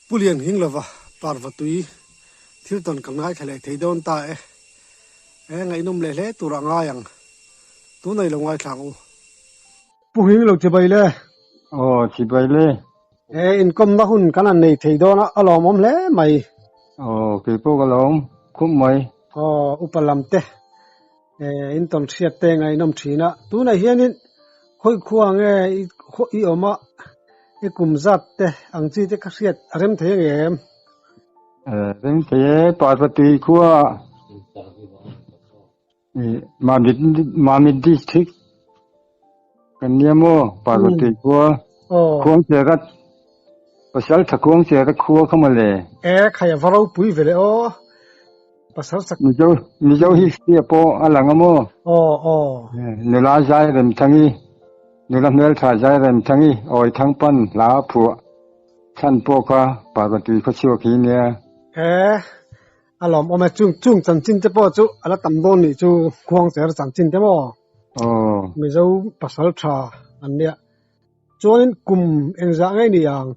Pu Lian Hinglova parva tui thil tawn kan ngaithla leh thei dawn ta e. E ngaihnawm leh hle tur a ngai ang. Tunah i lo ngaithla ang u. Pu Hinglo chibai le. Aw chibai le. E inkawmna hun kan han nei thei dawn a, a lawmawm hle mai. Aw keipawh ka lawm khup mai. Aw upa lam te in tawn hriat te ngaihnawm thin a, tunah hianin khawi khua nge i awm a, i kum zat te ang chi te ka hriat a rem thei ang em? Rem thei e, Parvatui khua Mamit Mamit district kan nia maw Parvatui khua Khuangchera pasal tha Khuangchera khua kha mawle. E khai a va ropui ve le aw. Pasal sak Mizo Mizo history ah pawh a lang a maw? Aw aw. Nula zai rem thangi nula hmeltha zai rem thangi awi thang pan hla phuah chhan pawh kha Parvati khaw chhuak hi nia. E a lawm awm e chung chung chanchin te pawh chu a la tam dawn nih chu Khuangcher chanchin te maw? Aw. Mizo pasal tha an nia. Chuanin kum engzah ngei ni ang?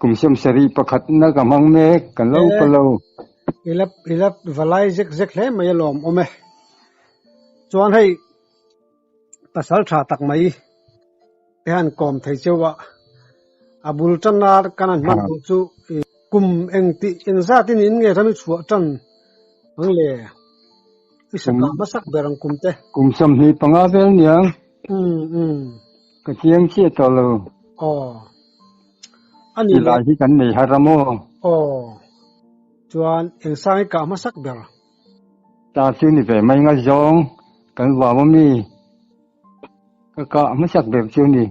Kum sawmsarih pakhatna ka hmang mek, kan lo pa lo. I la i la valai zek zek hle mai a lawm awm e. Chuan hei pasal tha tak mai te han kawm thei cheu a, a bul tanna kan han hman duh chu kum eng tih engzat in in nge ram i chhuah tan ang le? I sakah hmasak ber ang kum te. Kum 25 vel niang. Umm umm. Ka chiang chiah tawh lo. Aw. A ni le. Silai hi kan nei har a maw? Aw. Chuan engsang i kah hmasak ber? Ta chu ni ve mai nga zawng kan vau a mi. Ka kah hmasak ber chu ni.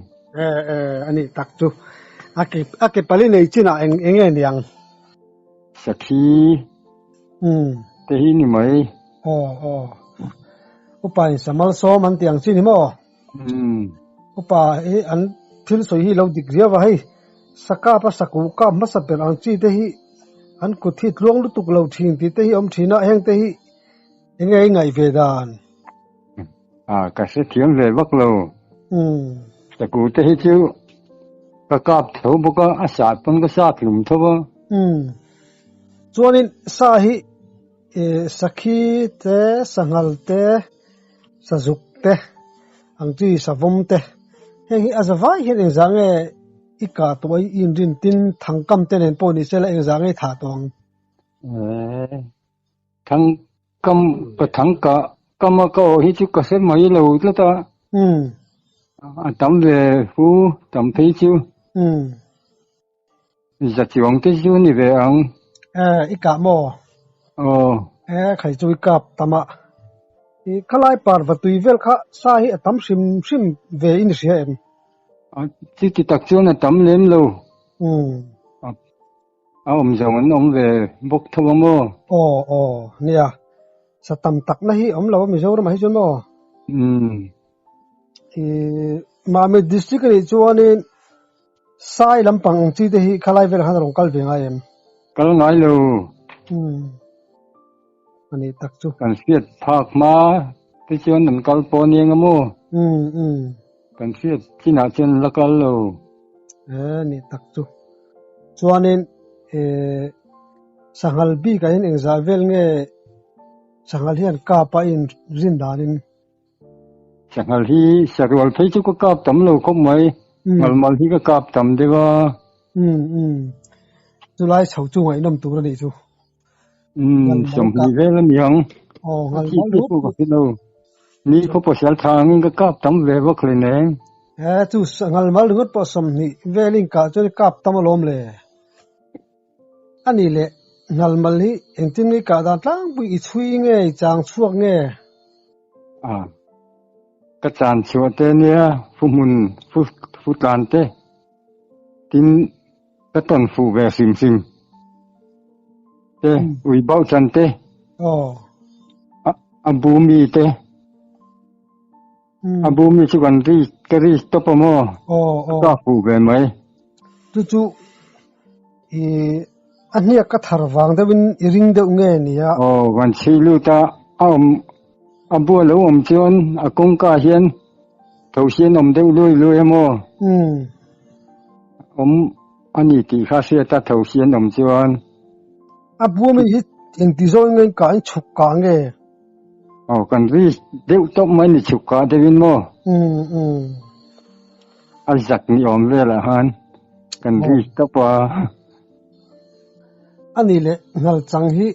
E e a nih tak chu. A ke a ke pali nei chinah eng eng nge niang? Sakhi. Umm. Te hi ni mai. Aw aw. Upa in samal sawm an ti ang chi ni maw? Umm. Upa hi an thil sawi hi lo dik riau a hei sakap a saku kap hmasa ber ang chi te hi an kut hi tluang lutuk lo thin tih te hi awm thin a heng te hi eng nge i ngaih ve dan? A ka hrethiam ve vak lo. Umm. Saku te hi chu ka kap tho bawk a, a sat pawn ka sat hlum tho a. Umm. Chuanin sa hi sakhi te sanghal te sazuk te ang chi savawm te heng hi a za vai hian engzah nge i kah tawh a i inrin tin thangkam te nen pawh ni sela engzah nge i thah tawh ang? Thangkam ka thangkah kam a ka awh hi chu ka hre mai lo tlat a. A tam ve fu tam phei chu. Za chuang te chu ni ve ang. Eh, i kah maw? Aw. Eh, khai chu i kap tam a. I khalai par va tui vel kha sa hi a tam hrim hrim ve in i hria em? A chuti tak chuan a tam lem lo. Umm. A awm zo an awm ve bawk tho a maw? Aw, aw, nia. Sa tam takna hi awm lo a Mizoram ah hi chuan maw? Umm. I Mamit district anih chuanin Sai lampang ang chi te hi khalai velah khan a rawn kal ve ngai em? Kal ngai lo. Umm. A nih tak chu. Kan hriat phak hma te chuan an kal pawh aniang a maw? Umm umm. Kan hriat chinah chuan an la kal lo. E nih tak chu. Chuanin eh sanghal bikah hian engzah vel nge sanghal hian kap a inrin danin? Sanghal hi sarual phei chu ka kap tam lo khawp mai. Ngalmal hi ka kap tam deuh a. Umm umm. Chulai chho chu ngaihnawm tur a nih chu. Umm 20 vel a ni ang. Aw ngalmal ru. Ka hre lo. Ni khaw pasal tha angin ka kap tam ve vak hleinem. He chu ngalmal ringawt pawh 20 velin kah chuan i kap tam alawm le. A nih leh ngalmal hi engtin nge i kah dan tlangpui i chhui nge i chang chhuak nge? A, ka chan chhuah te nia fu hmun fu fu tlan te tin ka tawn fuh ve hrim hrim te ui bauh chan te a a bu mi te a bu mi chu kan ri ka ri tawp a maw ka kah fuh ve mai. Chu chu i a hniak ka thar vang deuhin i ring deuh nge nia. Aw kan chhi lut a a awm a bu a lo awm chuan a kawngka hian tho hian awm deuh luai luai a maw. Awm. A ni tih kha hriat a tho hi an awm chuan. A buamin hi engti zawng in kah in chhuk kah nge? Aw kan ri deuh tawp mai ni chhuk kah deuh in maw? Umm umm. A zak ni awm velah khan kan ri tawp a. A ni leh nghal chang hi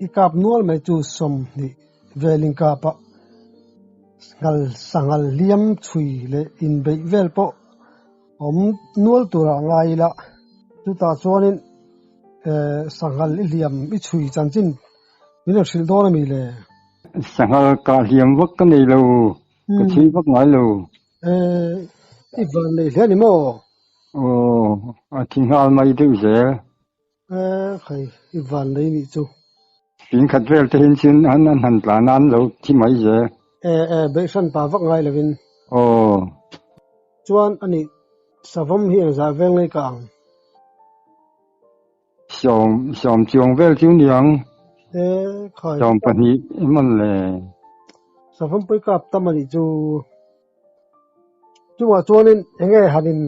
i kap nual mai chu 20 vel in kap a, nghal sanghal hliam chhui leh inbeih vel pawh awm nual turah ngai ila, chutah chuanin sanghal i hliam i chhui chanchin min rawn hrilh dawn a mi le? Sanghal kah hliam vak ka nei lo, ka chhui vak ngai lo. I van nei hle a ni maw? Aw, a thi nghal mai deuh zel. Khai, i van nei nih chu. Fing khat vel te hin chuan an an han tlan a, an lo thi mai zel. E, e, beihhran pa vak ngai lovin. Aw. Chuan ani savawm hi engzah vel ngei ka ang? Sawm, sawm chuang vel chu niang. E, khai. 12 emawn le. Savawm pui kap tam anih chu. Chungah chuanin enge han in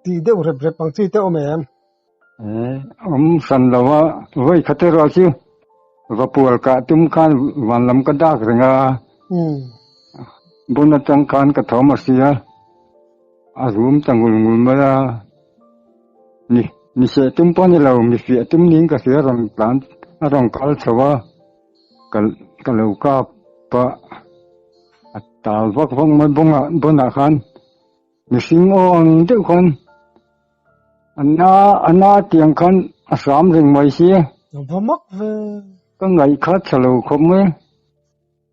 Tih deuh rep rep ang chi te awm em? Eh, awm hran lo a, vawi khat erawh chu va pual kah tum khan van lam ka dak reng a, bun atang khan ka thawm a hria, a rum ta ngul ngul mai a, ni ni seh tum pawh a ni lo, mi fiah tum niin ka hria rawn tlan a rawn kal chho a, ka ka lo kap a, a tal vak vak mai bawngah bunah khan. Mihring aw ang deuh khan a na a na tiang khan a hram reng mai si. A va mak ve. Ka ngaih kha tha lo khawp mai.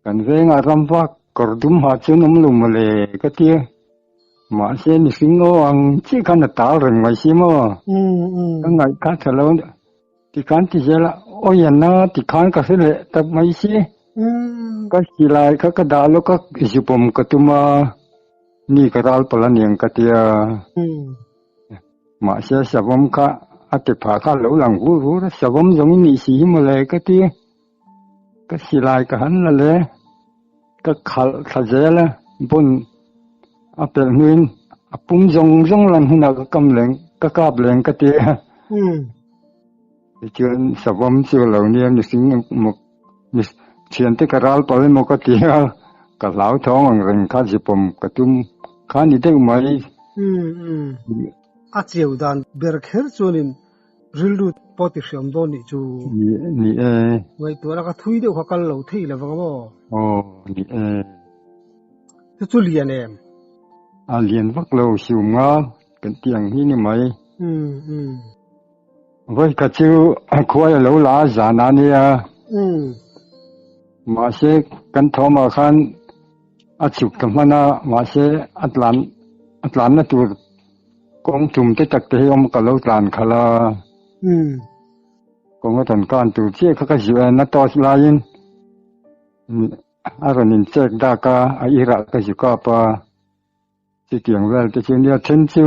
Kan vengah ram vak kawr dum ha chuan awm lo mawle ka ti a. Mahse mihring aw ang chiah khan a tal reng mai si maw. Ka ngaih kha tha lo. Tikhan ti zel a, awi a na tikhan ka hre leh tak mai si. Ka silai kha ka dah lawk a, zupawm ka tum a, mi ka ral palh aniang ka ti a. Mahse savawm kha a ti phah kha a lo lang vur vur a, savawm zawng i nih si hi mawle ka ti. Ka silai ka han la le, ka khalh thla zel a, bun a pelh hnuin a pum zawng zawng lan hunah ka kam leng, ka kap leng ka ti a. Tichuan savawm chu a lo nia mihring emaw thiante ka ral palh emaw ka ti a, ka hlauthawng ang reng kha zipawm ka tum kha ni deuh mai. A chiau dan ber kher chuanin Rilru pawh ti hriam dawn nih chu. Ni ni e. Ngaihtuahna kha thui deuh kha kal lo thei lo vang maw? Aw ni e. Chu chu lian em? A lian vak lo sium nga kan tih ang hi ni mai. Umm umm. Vawi khat chu khuai a lo la a zan a nia. Umm. Mahse kan thawmah khan a chhuk ta hman a, mahse a tlan a tlanna tur Kawng tum te tak te hi awm ka lo tlan khalh a. Kawng a rawn kan tur chiah kha ka ziah en a torch laiin a rawn in check dak a, a irah ka zu kap a. Chutiang vel te chu nia then chu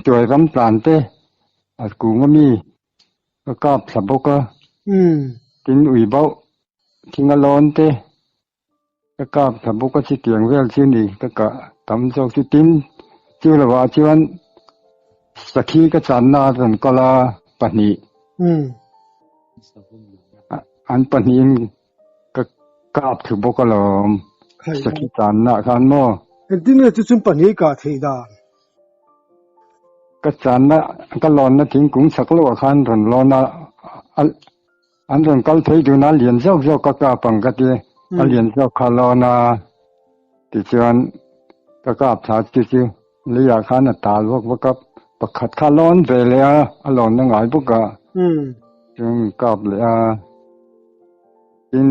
tuai ram tlan te a kung ami ka kap thla bawk a. Tin ui bauh thing a lawn te. Ka kap thla bawk a chutiang vel chu ni ka kah tam zawk chu tin chu lovah chuan sakhi ka channa a rawn kal a pahnih an pahnihin ka kap thlu bawk alawm sakhi channa ah khan maw. Engtin nge chu chun pahnih i kah theih dan? Ka channa ka lawnna thingkung chak loh ah khan rawn lawn a An rawn kal phei dun a, lian zawk zawk ka kap ang ka ti. A lian zawk kha lawn a, tichuan ka kap thla chu chu leiah khan a tal vak vak a, pakhat kha lawn ve leh a, a lawnna ngai bawk a, chuan kap leh a. Tin,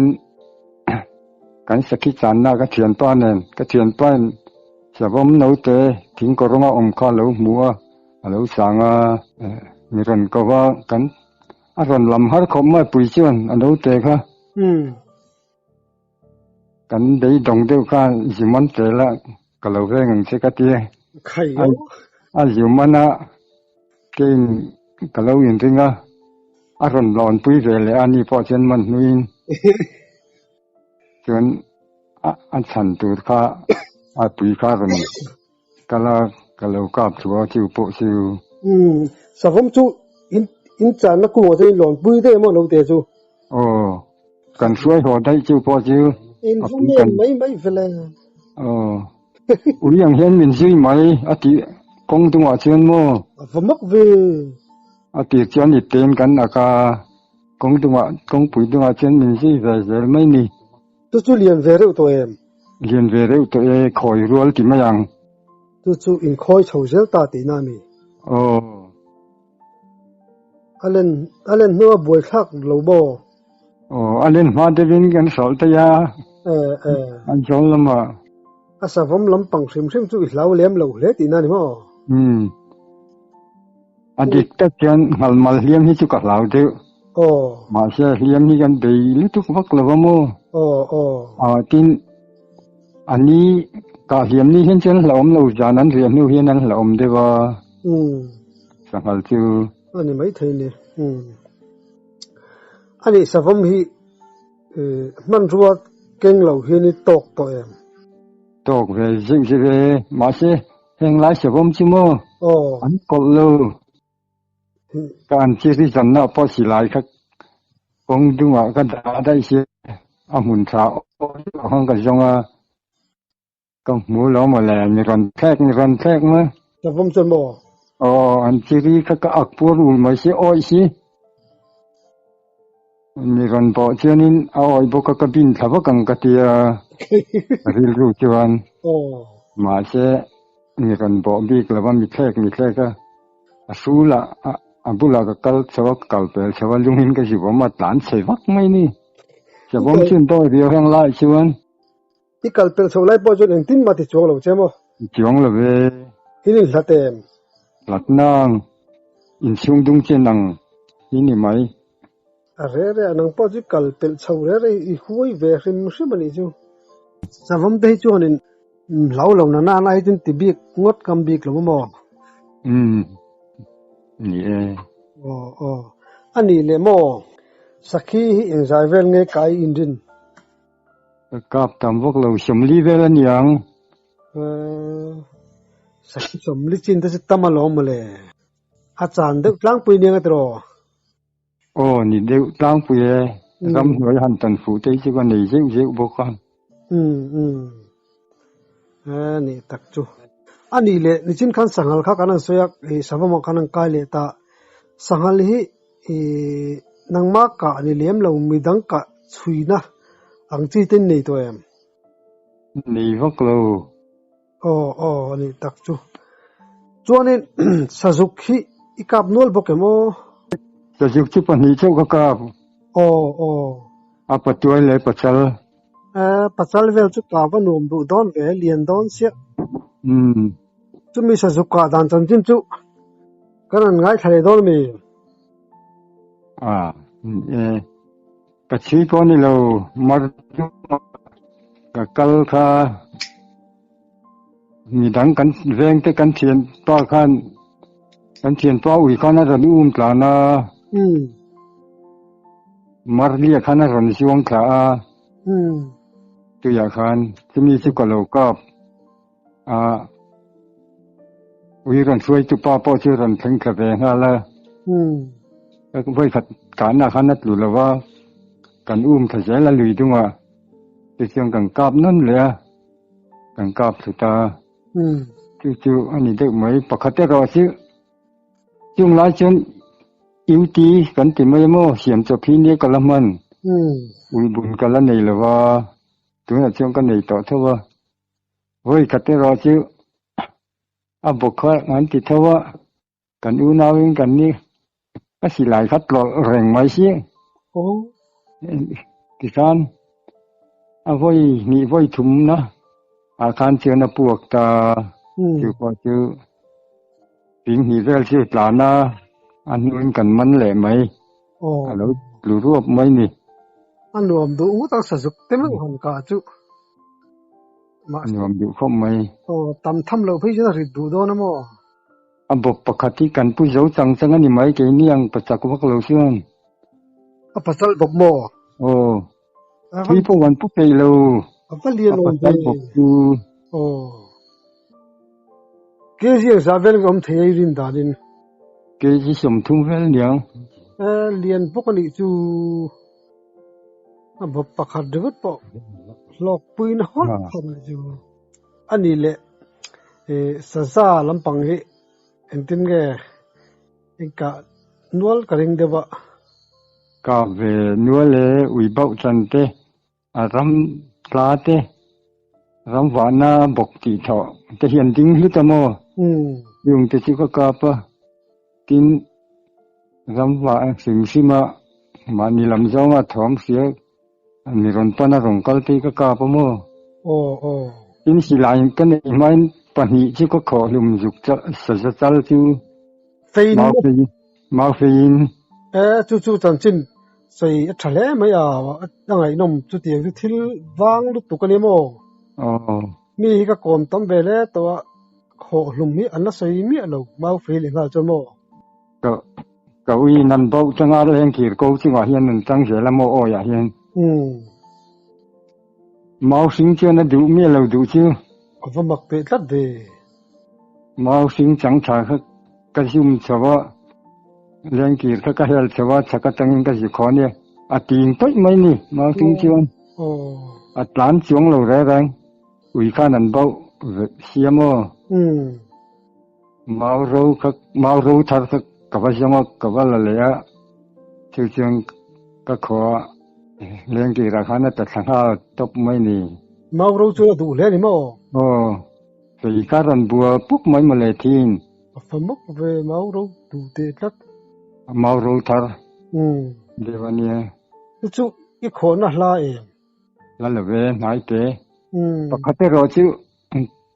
kan sakhi channa ka thianpa nen, ka thianpa in savawm naute thingkawrawnga awm kha a lo hmu a, a lo sang a, mi rawn ko va, kan A rawn lam har khawp mai pui chuan a lo te kha. Kan beidawng deuh kha Zuman tel a ka lo veng ang che ka ti a. A Zuman a kein ka lo inring a, a rawn lawn pui ve leh a ni pawh chuan man hnuin chuan a chhan tur kha a pui kha a rawn kal a. Ka lo kap thu a chu pawh chu. Umm savawm chu in in channa kungah chuan in lawn pui daih emaw lo te chu. Aw kan hruai haw daih chu pawh chu. In va men mai mai vele. Aw ui ang hian min zui mai a tih kawng dungah chuan maw. A va mak ve. A tir chuan i ten kan ak a kawng dungah kawngpui dungah chuan min zui ve zel mai ni. Chu chu lian ve reuh tawh em? Lian ve reuh tawh e, khawi rual ti mai ang. Chu chu inkhawi chho zel ta tihna a mi? Aw. A len a len hnu a buai thlak lo maw? Aw, a len hma deuhin kan hrawlh thei a. E e. An zawl lamah. A savawm lampang hrim hrim chu i hlau lem lo hle tihna a ni maw? Umm. A dik tak chuan nghalmal hliam hi chu ka hlau deuh. Aw. Mahse hliam hi kan bei lutuk vak lo va maw? Aw aw. Aw tin a ni kah hliam ni hian chuan hlauhawm lo zan an riah hnu hian an hlauhawm deuh a. Umm. Sanghal chu. A ni maithei ni. Umm. A nih savawm hi hmanrua keng lo hian i tawk tawh em? Tawk ve zeuh zeuh e. Mahse Heng lai savawm chu maw? Aw. An kawlh lo. Ka an chi ri zanna pawh si lai kha kawng dungah ka dah daih si a hmun tha aw khan ka zawng a ka hmu lo maw le mi rawn thlek mi rawn thlek maw. Savawm chuan maw? Aw an chi ri kha ka ak puar ul mai si awih si. Mi rawn bawh chuanin a awih bawk a ka bin thla vak ang ka ti a, ka rilru chuan. Mahse, mi rawn bawh bik lo va, mi thlek mi thlek a, a sulah a bulah ka kal chho a, ka kal pel chho a, lungin ka zuk awm a, tlan chhe vak mai ni. Savawm chuan dawi riau heng laiah chuan. I kal pel chho lai pawh chuan engtin mah ti chuang lo che maw? Ti chuang lo ve. In inhlat em? Hlat nang, inchhung dung chen ang hi ni mai. A re re a, nang pawh chu kal pelh chho re re i huai ve hrim hrim a nih chu. Savawm te hi chuanin hlau lo na nana hi chuan ti bik ngawt kam bik lo maw? Umm, ni e. Aw aw, a nih leh maw? Sakhi hi engzai vel nge kai inrin? Ka kap tam vak lo, sawmli vel a niang. Sakhi sawmli chin te chu tam alawm mawle. A chan deuh tlangpui nia nga tiraw? Aw, ni deuh tlangpui e. Ramhnuai han tan fuh te hi chu ka nei zeuh zeuh bawk a. Umm umm. A nih tak chu. A nih leh nichin khan sanghal kha kan han sawi a, ih savawmah khan an kai leh ta. Sanghal hi ih nangmah kah ni lem lo midang kah chhuina ang chi te nei tawh em? Nei vak lo. Aw aw a nih tak chu. Chuanin sazuk hi i kap nual bawk em aw? Sazuk chu pahnih chauh ka kap. Aw aw. A patuai leh pachal. Eh pachal vel chu kap a nuam duh dawn ve, lian dawn chiah. Umm. Chumi sazuk kah dan chanchin chu kan rawn ngaithla leh dawn ami? Ah, eh. Ka chhui pawh ni lo, mar ka kal kha midang kan veng te kan thian pa khan kan thian pa ui khan a rawn um tlan a, mar lia khan a rawn zuang thla a, tuiah khan chumi chu ka lo kap a, ui rawn hruaitu pa pawh chu rawn thleng thla ve nghal a. Vawikhat kahna khan a tlu lo va, kan um thla zel a lui dungah tichuan kan kap nawn leh a, kan kap thlu ta. Chu chu a ni deuh mai. Pakhat erawh chu chung lai chuan UT kan ti mai emaw siam chawp hi nia ka la hman. Uibun ka la nei lo va, tunah chuan ka nei tawh tho va. Vawikhat erawh chu a bawk kha an ti tho a. Kan unauin kan ni ka silai kha tlawlh reng mai si. Tikhan a vawi hnih vawi thumna ah khan chuan a puak ta. Chu pawh chu ping hnih vel chu tlan a, a hnuin kan man leh mai. A lo tlu ruap mai ni. A nuam duh ngawt a sazuk te meuh han kah chu. Nuam duh khawp mai. Aw, tam tham loh phei chuan a rit duh dawn a maw? A bawp pakhat hi kan pu zo chang chang a ni mai keini ang pachak vak lo chuan. A pasal bawk maw? Aw. Thui pawh an pu peih lo. A va lian awm ve. A pasal bawk chu. Aw. Kg engzah vel nge awm thei a i rin danin? Kg 30 vel niang. Lian bawk a nih chu a bawp pakhat ringawt pawh hlawkpuina hawlh khawp a nih chu. A nih leh saza lampang hi engtin nge inkah nual ka ring deuh a. Kah ve nual e ui bauh chan te A ram tla te, ram vahna bawk tih thawh te hian ding hlut a maw? Chung te chu ka kap a, tin ram vah hrim hrim a, mahni lam zawnga thawm hria mi rawn pan a rawn kal te hi ka kap a maw? Tin silai ka neih hmain pahnih chu ka khawh hlum zuk saza chal chu mau feiin. E chu chu chanchin Sawi a tha hle mai a, a ngaihnawm chutiang chu thil vang lutuk a ni maw? Aw. Mi hi ka kawm tam ve hle tawh a, khawh hlum hi an la sawi miah lo, mau fei leh nghal chuan maw? Ka ka ui nan bauh changa leng thir ko chungah hian an tang zel a maw awi ah hian. Umm. Mau hring chuan a duh miah lo duh chu. A va mak teh tlat ve. Mau hring chang tha kha ka zum chho a, lengkir kha ka hel chho a, chhak atangin ka zi khaw nia. A ting tawih mai ni, mau hring chuan. A tlan chuang lo reng reng, ui khan an bauh siam aw. Mau ro kha, mau ro thar kha ka va zawng a, ka va la leh a, chu chuan ka khaw a, lengkirah khan a ta thla nghal tawp mai ni. Mau ro chu a duh hle a ni maw? Aw. Fei kha rawn bua puk mai mawle thin. A fa mawk ve mau ro duh teh tlat. A mau ro thar deuh a nia. Chu chu i khawhna hla em? Hla lo ve hnai te. Pakhat erawh chu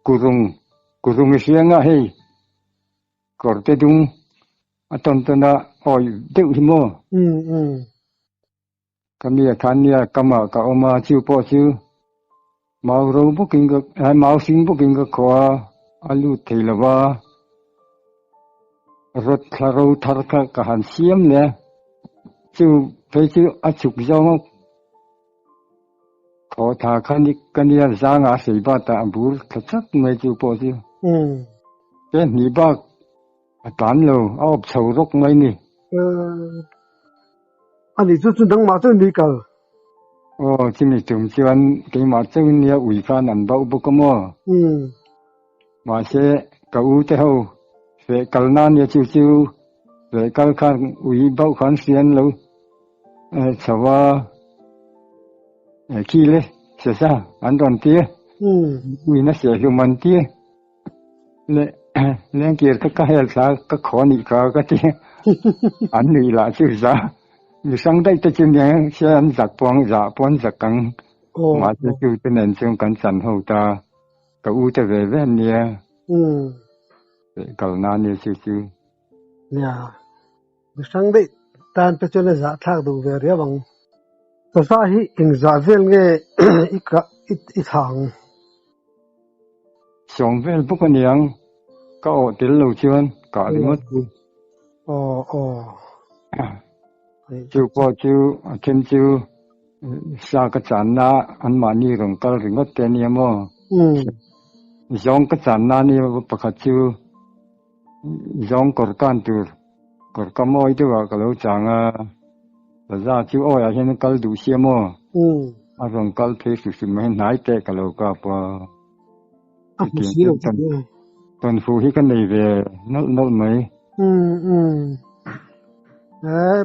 kurung kurung i hria nga hei kawr te dung a tawn tawn a awih deuh hi maw? Ka mi a khan nia kamah ka awm a, chu pawh chu mau ro bawkin ka mau hring bawkin ka khaw a, a lut thei lo va, rawt thla ro thar kha ka han siam leh a, chu phei chu a chhuk zawng a khaw tha kha ni ka nia zanga a sei batah a bur thla chat mai chu pawh chu te hnih bak a tlan lo, a awp chho rawk mai ni. A nih chu chu nangmah chuan mi kal. Aw, chumi tum chuan keimah chauhin nia ui khan an bauh bawk a maw? Mahse, ka u te ho feh kal nan nia chu chu feh kal khan ui bauh khan hrian lo chho a, khi le sesa an rawn ti a, uiin a sehhlum an ti a. Le lengkir kha ka hel thla ka khaw anih kha ka ti an nuih lah chu za mi hrang daih te chu nia se an zak pawh ang zah pawh an zak ang mahse chu te nen chuan kan chan ho ta ka u te ve ve ania kal na ania chu chu. Nia mi hrang daih tan te chuan a zah thlak duh ve riau ang. Saza hi engzah vel nge i kah i thlah ang? Sawm vel bawk a niang, ka awh tel lo chuan kah ringawt chu. Aw aw. Chu pawh chu a then chu sa ka channa anmahni rawn kal ringawt te a nia maw? Zawng ka channa a nia pakhat chu zawng kawr kan tur kawr ka mawi deuhah ka lo chang a, Raja chu awi ah hian a kal duh sia maw? A rawn kal phei hrim hrim mai hnai teh ka lo kap a. A hmu si lo chu nia. Tawnfu hi ka nei ve nawlh nawlh mai. Eh,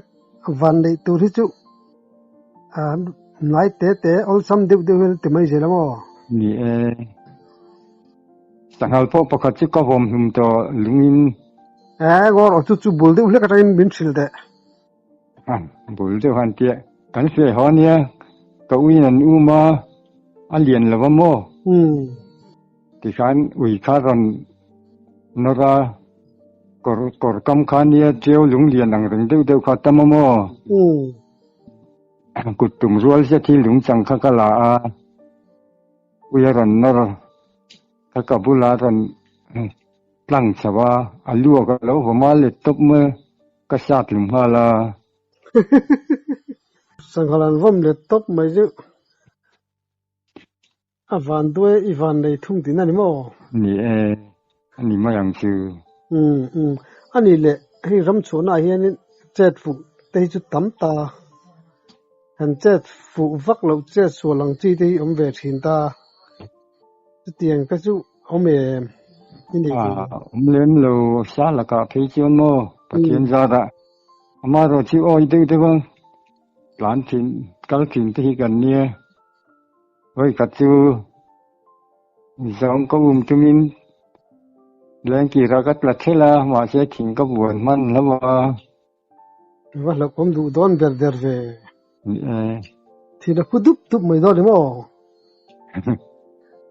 van neih tur hi chu hnai te te awlsam deuh deuh hian ti mai zel a maw? Ni e. Sanghal pawh pakhat chu ka vawm hlum tawh lungin. Eh, ngawr aw chu chu bul deuh hlek atangin min hrilh teh. A bul deuh han tia kan feh haw ania ka uiin an um a, a lian lo va maw? Tikhan ui kha rawn nawr a, kawr kawr kam kha nia ṭiau lung lian ang reng deuh deuh kha a tam a maw? Kut tum rual zet hi lung chang kha ka la a, ui a rawn nawr kha ka bula rawn tlang chho a, a luak a lo vawm a let tawp mai. Ka sat lung nghal a. Sanghal an vawm let tawp mai chu a van duai i van nei thung tihna ni maw? Ni e. A ni mai ang chu. Umm umm. A nih leh hei ram chhuahnaah hianin chet fuh te hi chu tam ta. Han chet fuh vak loh chet sual ang chi te hi awm ve thin ta. Chutiang te chu awm em i nei thei A awm lem lo sa lakah phei chuan maw Pathian zarah amaherawh chu awi deuh deuh a tlan thin kal thin te hi kan nia. Vawikhat chu Zawng ka um tumin lengkir a ka tla thelh a, mahse thing ka buan hman lo a. Va hlauhawm duh dawn ber der ve. Ni e. Thin a phu dup dup mai dawn ni maw?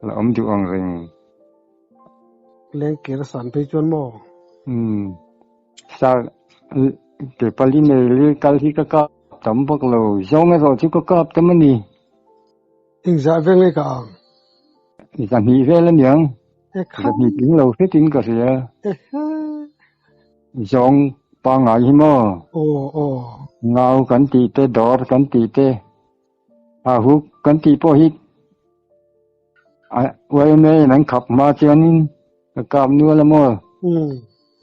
Hlauhawm duh ang reng. Lengkir a san phei chuan maw? Umm. Sa ke pali nei lir kal hi ka kap tam vak lo. Zawng erawh chu ka kap tam a ni. Engzah vel nge ka ang? Zahnih vel a niang. Zahnih tling lo hretin ka hria. Zawng pangngai hi maw? Aw aw. Ngau kan tih te, dawr kan tih te, hahuk kan tih pawh hi YMA in an khap hma chuanin ka kap nual a maw?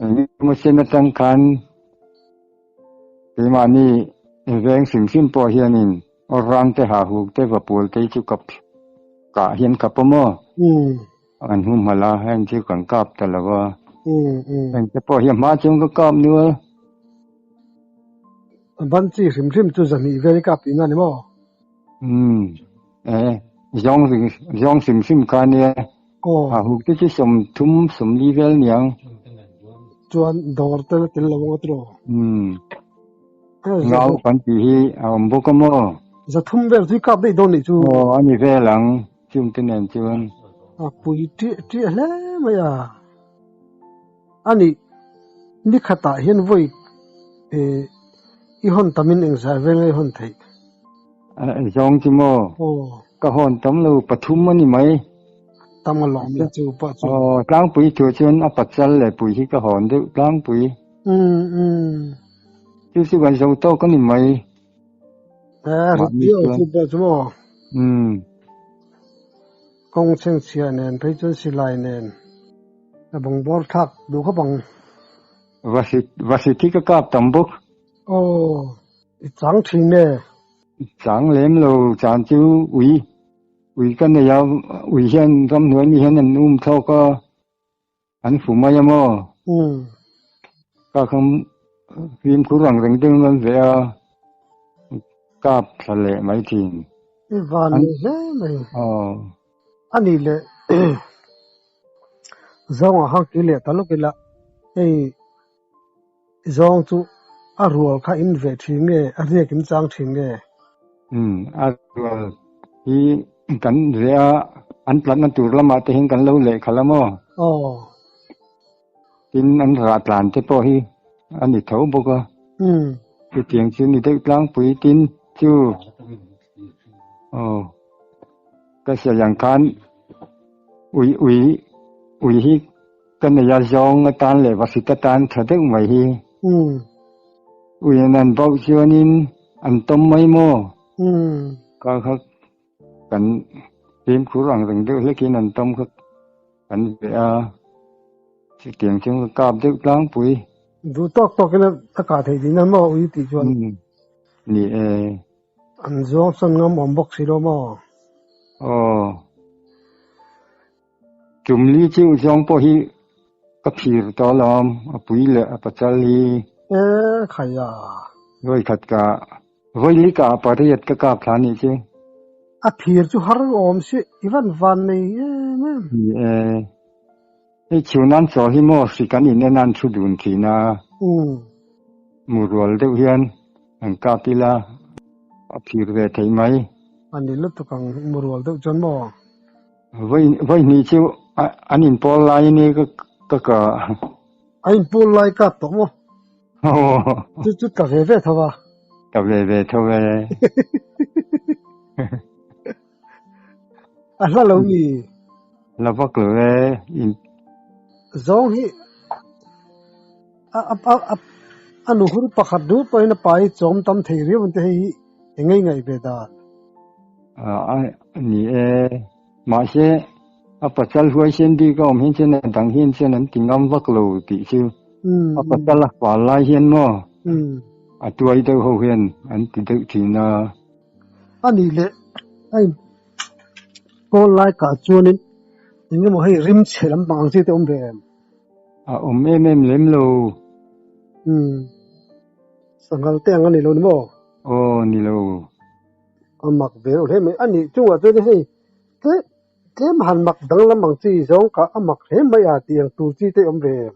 Engemaw sen atang khan keimahni veng hrim hrim pawh hianin Aw rang te ha huk te va pawl te hi chu kap kah hian khap a maw? An hum hmalh a, heng chu kan kap ta lo a. Heng te pawh hi a hma chuan ka kap nual. A ban chi hrim hrim chu zahnih vel i kap tihna a ni maw? Umm, e, zawng zawng hrim hrim kha nia. Ha huk te chu 30 40 vel niang. Chuan dawr te la tel lo ang a tiraw? Umm. Ngau kan tih hi a awm bawk a maw? 300 vel chu i kap daih dawn nih chu. Aw a ni vel ang, chung te nen chuan. A pui ṭiah ṭiah hle mai a. A nih, ni khatah hian vawi i hawn tamin engzah vel nge i hawn theih? Zawng chu maw? Aw. Ka hawn tam lo, pathum a ni mai. Tam a lawm le chu pawh chu. Aw, tlangpui thu chuan a pachal leh pui hi ka hawn deuh tlangpui. Umm umm. Chu chu kan zo tawk a ni mai. A rit viau chu pawh chu maw? Umm. Kawng chhengchhia nen phei chuan silai nen a bungbawr thlak duh khawp ang. Vasi thi ka kap tam bawk. Aw, i chang thin e. Chang lem lo, chan chu ui ui ka nei a, ui hian ramhnuai mi hian an um thlawk a. An fu mai a maw? Umm. Ka kham fimkhur ang reng deuhin an veh a, kap thla leh mai thin. I van ni hle mai. Aw. A nih leh zawng ah khan kir leh ta lawk ila, hei zawng chu a rual kha in veh thin nge, a riak in chang thin nge? Umm, a rual hi kan veh a, an tlatna tur lamah te hian kan lo lehkhalh a maw? Aw. Tin, an rah tlan te pawh hi a ni tho bawk a. Umm. Chutiang chu ni deuh tlangpui tin chu aw ka sawi ang khan ui ui ui hi ka nei a zawng atan leh vasit atan tha deuh mai hi. Umm. Ui an an bauh chuanin an tawm mai maw? Umm. Ka kha kan fimkhur ang reng deuh hlekin an tawm kha kan veh a, chutiang chuan ka kap deuh tlangpui. Duh tawk tawkin a kah theih tihna maw ui tih chuan? Umm. Ni e. An zawng sawn ngam awm bawk si lo maw? Aw. Tumli chu zawng pawh hi ka phir tawh alawm, a pui leh a pachal hi. E khai a. Vawi khat ka, vawi li ka pariat ka kap thla nih chu. A phir chu har awm si, i van van nei em em. Ni e, hei chhun an chaw hi maw hri kan in en an thu dun thin a. Umm. Mu rual deuh hian an kap ila a phir ve thei mai. A ni lutuk ang mu rual deuh chuan maw. Vawi hnih chu an inpawl lai a ni ka ka. A inpawl lai kap tawh maw? Chu chu tla ve ve tho a. Tla ve ve tho e. A hla lo mi? Hla vak lo e. Zawng hi a a a a nuhur pakhat duh pawhin a pa hi chawm tam thei riau ang te hei hi eng ngei ngaih ve dan. A ni e. Mahse. A pasal huaisen bik a awm hian chuan a dang hian chuan an ti ngam vak lo tih chu a pasal a fal lai hian maw a tuai deuh ho hian an ti deuh thin a. A nih leh a in kawl lai kah chuanin eng emaw hei rim chhe lampang ang chi te awm ve em? A awm em em lem lo. Umm sanghal te ang a ni lo ni maw? Aw ni lo. A mak ve reuh hle mai. A nih chungah chuan hei tlem tlem han mak danglam ang chi zawng kah a mak hle mai a tih ang tur chi te awm ve em?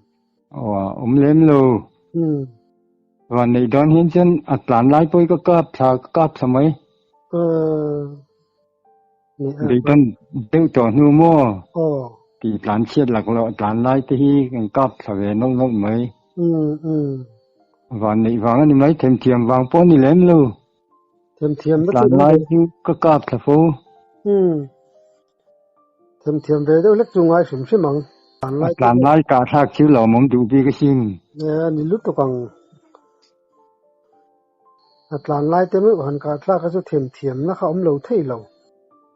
Aw a awm lem lo. Umm. Van neih dawn hian chuan a tlan lai pawh hi ka kap thla ka kap thla mai. Umm. Beidawn deuh tawh hnu maw? Aw. Tih tlan chhiat lak loh tlan lai te hi kan kap thla ve nawlh nawlh mai. Umm umm. Van neih vang a ni mai, themthiam vang pawh a ni lem lo. Themthiam na Tlan lai chu ka kap thla fo. Umm. Themthiam ve deuh hlek chu ngai hrim hrim ang. Tlan lai tlan lai kah thlak chu lawmawm duh bik asin. E ni lutuk ang. A tlan lai te meuh han kah thlak kha chu themthiam na kha awm lo thei lo.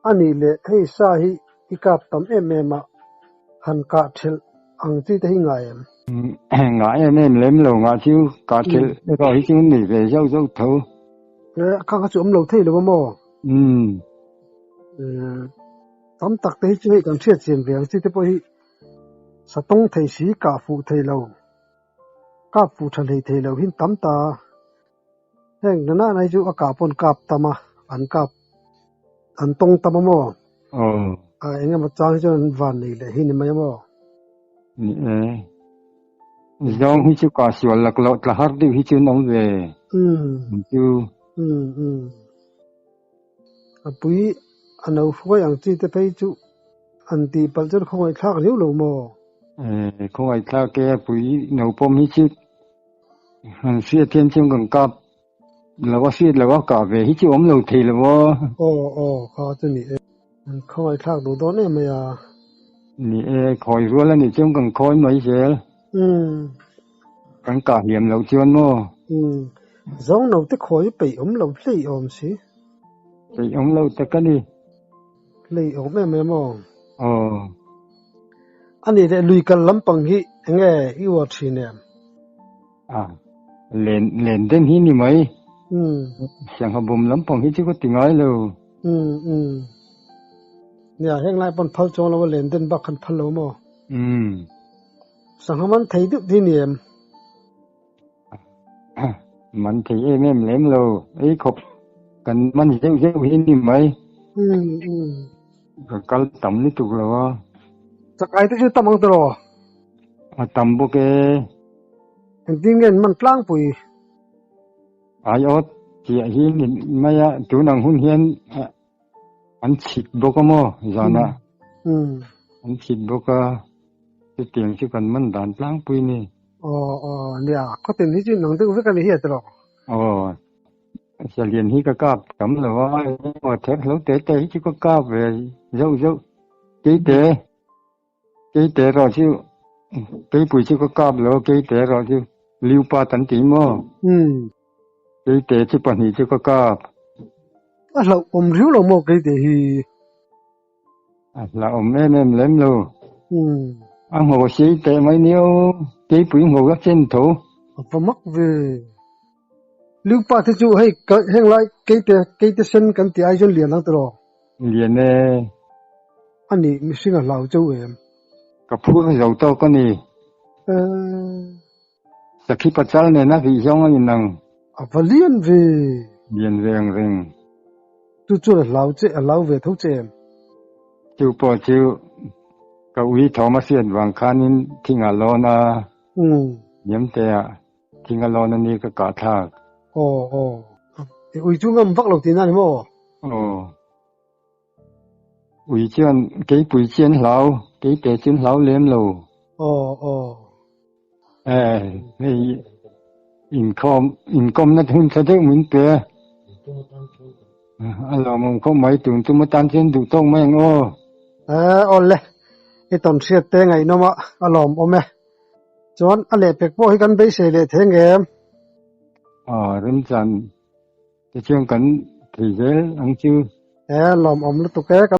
A nih leh hei sa hi i kap tam em em a, han kah thelh ang chi te hi ngai em? Ngah em em lem lo ngah chu kah thelh erawh hi chu nei ve zauh zauh tho. A kha kha chu awm lo thei lo a maw? Umm. Tam tak te hi chu hei kan hriat chian ve ang chi te pawh hi satawng thei si kah fuh thei lo, kap fuh tha hlei thei lo hin tam ta. Heng na nana hi chu a kah pawn kap tam a, an kap an tawng tam a maw? Aw. A eng emaw chang hi chuan an van nei leh hi ni mai a maw? Ni e. Zawng hi chu kah sual lak loh tla har deuh hi chu an awm ve. Umm. Chu. Umm umm. A pui a no hruai ang chi te phei chu an tih palh chuan khawngaihthlak riau lo maw? E, khawngaihthlak e, a pui no pawm hi chu Han hriat hian chuan kan kap lo a hriat lo a kah ve hi chu awm lo thei lo aw. Aw aw kha chu ni e. An khawngaih thlak duh dawn em mai a. Ni e, khawi rual a nih chuan kan khawi mai zel. Umm. Kan kah hliam loh chuan maw. Umm. Zawng no te khawi peih awm lo hlei awm si. Peih awm lo tak a ni. Hlei awm em em aw. Aw. A nih leh lui kal lampang hi eng nge i uar thin em? A, len len den hi ni mai. Umm. Sangha bawm lampang hi chu ka ti ngai lo. Umm umm. Nia, heng lai pawn phal chuang lo a len den bak khan phal lo maw? Umm. Sangha man thei deuh hi ni em? Man thei em em lem lo, ei khawp kan man zeuh zeuh hi ni mai. Umm umm. Ka kal tam lutuk lo a. Chakai te chu tam ang tawh. A tam bawk e. Engtin nge an man tlangpui? Aiawt chiah hi ni mai a, tun ang hun hian an chhit bawk a maw zanah? An chhit bawk a, chutiang chu kan man dan tlangpui ni. Aw aw nia, khawtin hi chu nang deuh vek a ni hi a tilo. Aw, salian hi ka kap tam lo a, engemaw ther hlo te te hi chu ka kap ve zauh zauh. Keite, keite erawh chu, keipui chu ka kap lo a, keite erawh chu liupat an ti maw? Keite chu pahnih chu ka kap. A hlauhawm riau lo maw keite hi? A hlauhawm em em lem lo. A ngho sei teh mai nia aw, keipui ngho a chen tho. A va mak ve. Liupa te chu hei heng lai keite keite sen kan tih ai chuan lian ang tiraw? Lian e. A nih mihring a hlau cheu em? Ka phur zo tawk a ni. Sakhi pachal nena vih zawng a inang. A va lian ve. Lian ve ang reng. Chu chuan a hlau che, a hlau ve tho che em? Chu pawh chu ka ui thawm a hriat vang khanin thing a lawn a. Niamtea thing a lawn a ni ka kah thlak. Aw aw. I ui chu ngam vak lo tihna a ni maw? Aw. Ui chuan keipui chi an hlau, keite chu an hlau lem lo. Aw aw. Eh, hei inkhawm inkawmna hun tha deuh min pe. A lawmawm khawp mai tun tum atan chuan duh tawk mai ang aw. Eh, aw le, i tawn hriat te ngaihnawm a, a lawmawm e. Chuan a lehpek pawh hi kan beisei leh thei ang em? Aw, remchan te chuan kan thei zel ang chu. Eh, lawmawm lutuk e.